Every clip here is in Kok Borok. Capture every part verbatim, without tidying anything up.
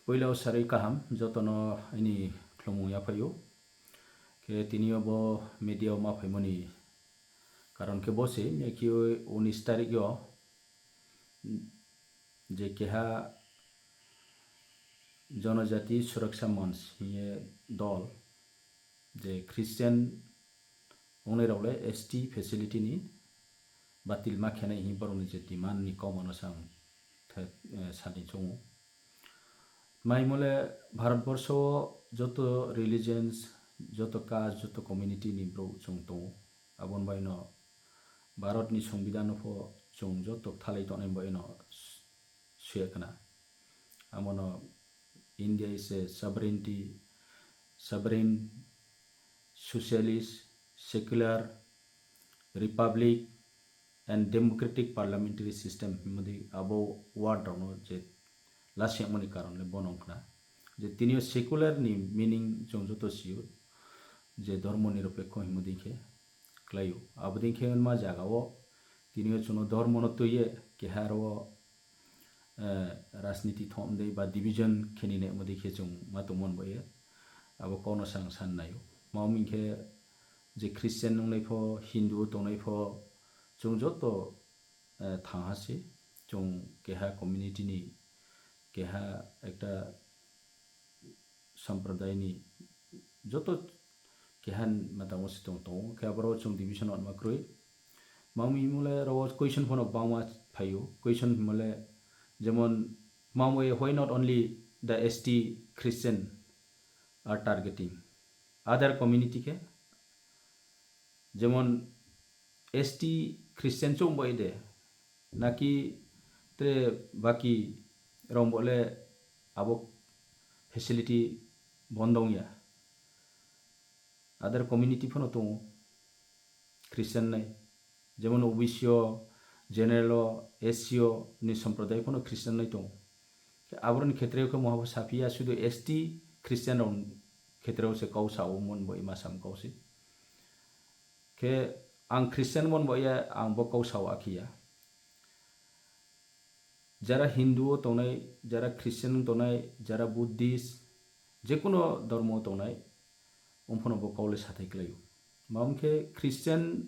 Puila o sarwi kaham jotono ani khulumung yaphaio. Khe tini o bo media o ma phaimani karon khe bo se, miyakhe unis tarik o je keha Janajati Suraksha Manch hiye dol je Christian wngnai rok le S T facility ni batil ma khenai hi borok ni je demand ni kok mano sang the, eh, sani chungo. Mai mole Bharat borsho o joto religions, joto caste, joto community ni borok chwng tongo. Aboni bai no Bharat ni Songbidan no pho chwng joto thalai tongnai bai no suya khna. Amono India is a sovereignty, sovereign, socialist, secular, republic and democratic parliamentary system himodi abo word rokno je lasiyakmani karon le bono wngkha je tini o secular ni meaning chwng joto sio je dhormo nirapekho himodi khe khlaio. Abodin khe wngma jaga o tini o chwngno dhormo no twiye keha aro, eh, rajniti thomdei ba division kheni ne modi khe chwng ma tongmon bai abo kono sang san naio. Ma wngmi khe je Christian wngnai pho, Hindu tongnai pho, chwng joto, eh, thang ha se, chwng keha community ni, keha ekta sampradayni joto keha matamo se tong tongo, khe aborok chwng division wanma kwrwi. Mangmi mole oro question phano bangma phaio, question mole jemon mangwi why not only the S T Christian are targeting other community khe, jemon S T Christian chong bai de, naki tre baki rong bole abo facility bondong ya. Other community phano tongo Christian nai, jemon O B C o, general o, S C o ni somproday phano Christian nai tongo. Khe aboroni khetreo khe mohabo saphiya sudu S T Christian rok khetreo se kau sao mon bo ima sam kau se. Khe ang Christian mon bo ya ang bo kau sao akhiya. Jara Hindu o tongnai, jara Christian tongnai, jara Buddhist, jekuno dhormo tongnai, umphano bo kau le sathai klaio. Mamo khe Christian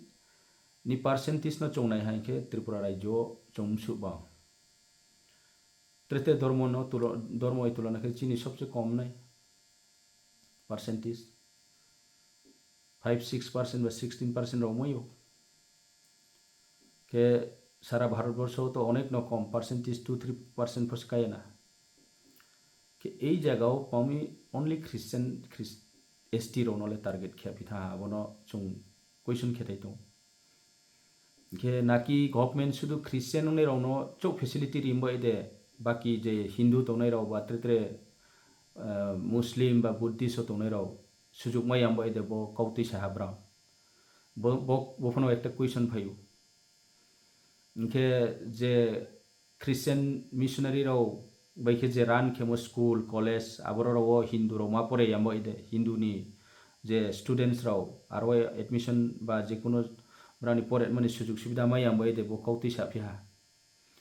ni percentage no chongnai hai khe Tripura rajyo o chwng msu bang. Trete dhormo no tulo-, dhormo bai tulona khe chini sobse kom nai percentage. Five six percent ba sixteen percent rok wngmai o. Khe sara Bharat borsho to onek no kom percentage two three percent pho se kaya na. Khe ei jaga o pami only Christian, Christ-, S T rok no le target khe aphi tha abono chwng question khe thai tong. Khe naki government sudu Christian wngnai rok no chok facility rimbai de, baki je Hindu tongnai rok ba tre tre, eh, Muslim ba Buddhist o tongnai rok sujuk mai yambai de bo kautwi saha brang. Bo, bo, bo phano ekta question phaio. Hwnkhe je Christian missionary rok bai khe je run khemo school, college, aboro rok o Hindu rok ma pore yambai de, Hindu ni je students rok aro admission ba je kuno brani poretmani sujug subida ma yambai de bo kautwi saphi ha.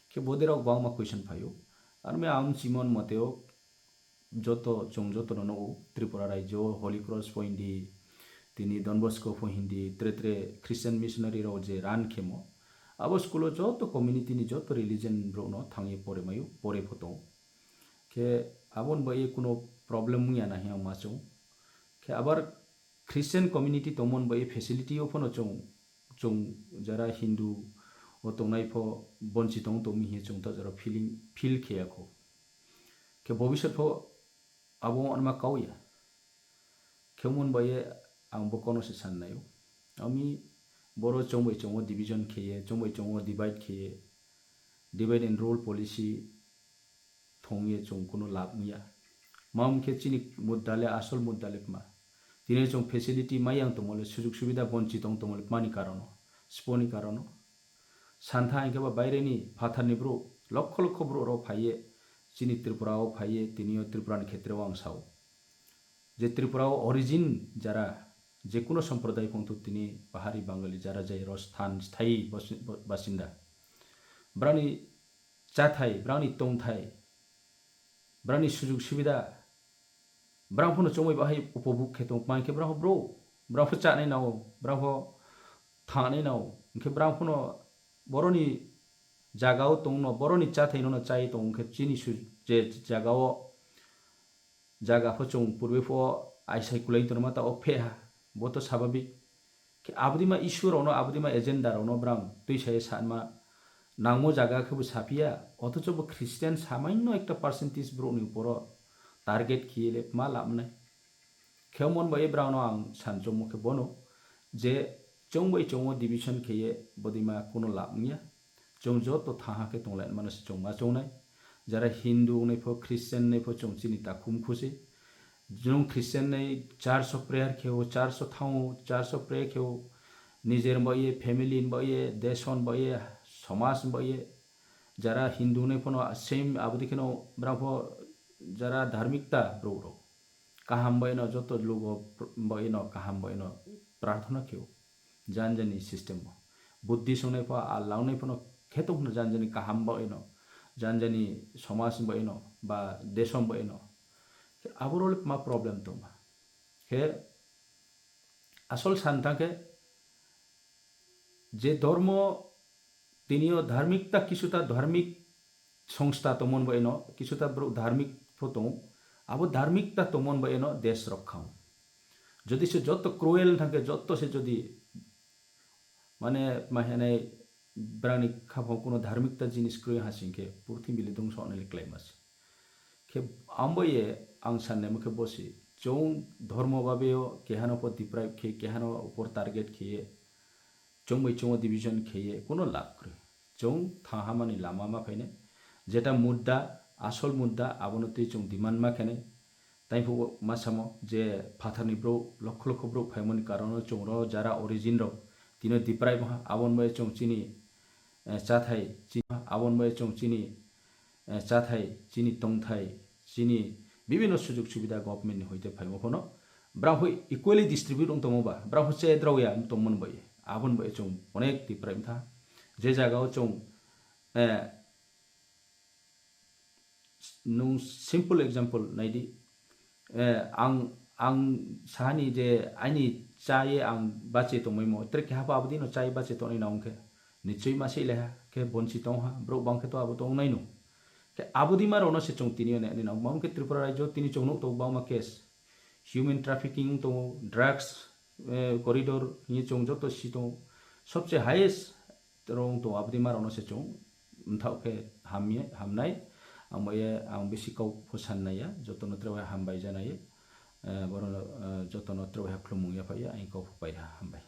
Khe bode rok bangma question phaio. Arme ang chimon moteo joto, chwng jotono nugo, Tripura rajyo o Holy Cross pho hindi, tini Don Bosco pho hindi, tre tre Christian missionary rok je run khemo, abo school o joto community ni joto religion borok no thangwi pore maio, pore pho tongo. Khe aboni bai kuno problem wngya na hinwi ang ma chwng. Khe abar Christian community tongmon bai facility o phano chwng, chwng jara Hindu o tongnai pho bonchi tong tongmi hinwi chwng ta jora feeling, feel kheya kho. Khe bobisot pho abo wngma kau ya. Khe mon bai ang bo kono se san naio. Ami boro chwng bai chwng o division kheye, chwng bai chwng o divide kheye, divide and rule policy thongye chwng kuno lab wngya. Ma wngkhe chini mudda le asol mudda le kma. Tini chwng facility mayang tongmole, sujug subida bonchi tong tongmole kmani karono, siponi karono. Santha hinkhe ba baireni phatharni borok, lokho lokho borok rok phaiye, chini Tripura o phaiye, tini o Tripura ni khetre o ang sao. Je Tripura o origin jara, je kuno somproday phongthu tini Pahari Bangali jara jai rok sthan sthayi basi-, basinda. Brani chathai, brani tongthai, brani sujug subida, brang phano chongbai bahai upobhog khe tong, mankhe brang bro, brang pho chanai nao, brang pho thangnai nao, hinkhe brang phano boroni jagao tongno, boroni chathai no chai tong, hinkhe chini su-, je jagao jaga pho chwng purbe pho aisai kulai tongma ta o phe ha, bo to sababik. Khe abodima issue rokno, abodima agenda rokno brang twi sai sanma nangmo jaga khe bo saphiya, othocho bo Christian samaino ekta percentage borokni uporo target khiye le ma labnai. Khe mon bai brangno ang san chongmo khe bono je chwng bai chwngo division khiye bodima kuno lab wngya. Chwng joto thaha khe tonglaimano se chwng ma chongnai. Jara Hindu wngnai pho, Christian wngnai pho chwng chini takhum khusi. Chwng Christian wngnai church o prayer kheo, church o thango, church o prayer kheo, nijer bai ye, family bai ye, desh bai ye, somaj bai ye. Jara Hindu wngnai phono same abodi kheno brang pho jara dharmikta borok rok. Kaham bai no joto lugo pr-, bai no kaham bai no prarthana kheo. Jan jani system o. Buddhist wngnai pho, Allah wngnai phono kheto hwno jan jani kaham bai no, jan jani somaj bai no, ba desom bai no. Khe aboro le ma problem tongma. Khe asol san thang khe je dhormo tinio dharmikta, kisuta dharmik songstha tongmon bai no, kisuta borok dharmik pho tongo. Abo dharmikta tongmon bai no desh rok khao. Jodi se joto cruel thang khe, joto se jodi mane ma hinai brani khaphang kuno dharmikta jinis kwrwi ha sing khe purthimbi le dongso oneli klai mas. Khe ambo ye ang sanne mokhe bosi chwng dhormo babe o kehano pho deprive khe, kehano upor target khiye, chwng bai chwngo division khiye kuno lab kwrwi. Chwng thang hamani lama ma phainai. Jeta mudda, asol mudda abono twi chwng demand ma khenai. Taiphuh ma samo je phatharni brouh, lokho lokho brouh phaimani karono chwngno jara origin rok tino deprive wngkha, aboni bai chwng chini, eh, chathai, chini, aboni bai chwng chini, eh, chathai, chini tongthai, chini bibhinno sujog subida government ni hoite phaimo phano brang hoi equally distribute wng tongmo ba, brang hoi che drao ya wng tongmani bai, aboni bai chwng onek deprive wngkha. Je jaga o chwng, eh, Nwng simple example naidi. Eh, ang, ang sahani je aini chaye ang bache tongmaimo, tere keha pho abodino chaye bache tongnai na wngkhe, nichoi ma sei leha khe bonchi tongha, borok bang khe to abo tongnai no. Khe abodima rokno se chwng tini ne, ne nang, mangkhe Tripura rajyo tini chwng nuk tongo bangma case. Human trafficking wng tongo, drugs, eh, corridor hwnwi chwng joto si tongo. Sobse highest rong tongo, abodima rokno se chwng mthao khe hamya, hamnai. Ang bai, ang bisi kok pho san naiya, jotono tre bai hambai janai. Eh, borokno, eh, jotono tre bai khulumung yaphai ya, ang kok pho pai ha, hambai.